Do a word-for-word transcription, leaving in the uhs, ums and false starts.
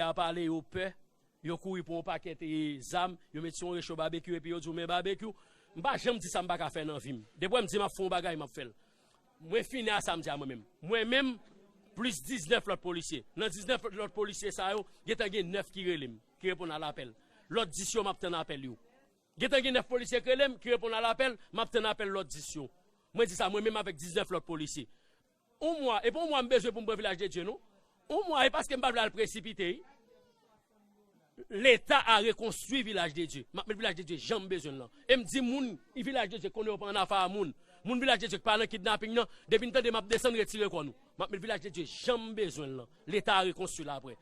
ap pale, yo pè, yo kouri pran yon pakèt e, zam, yo met sou yon recho babekyou epi yo di w men babekyou. M pa janm di sa m pa ka fè nan vi m. Depi w wè m di m ap fè yon bagay, m ap fè l. Mwen fini a sa m di a mwen menm. Mwen menm, plis diznèf lòt polisye. Nan diznèf lòt polisye sa yo, gentan gen nèf ki rele m, ki reponn a lapèl. Lòt dis yo, m ap tann apèl yo. Gentan gen nèf polisye k rele m, ki reponn a lapèl, m ap tann apèl lòt dis yo. Mwen di sa, mwen menm avèk diznèf lòt polisye. Yon mwa, e pa yon mwa m bezwen pou m pran Vilaj de Dye, non. Yon mwa, e paske m pa vle al presipite, wi. Leta a rekonstwi Vilaj de Dye. M ap met Vilaj de Dye jan m bezwen l lan. E m di moun Vilaj de Dye konnen yo pa annafè a moun. Moun Vilaj de Dye k pa nan kidnaping nan, depi n tande m ap desann, retire kò nou. M ap met Vilaj de Dye jan m bezwen l lan. Leta a rekonstwi l apre.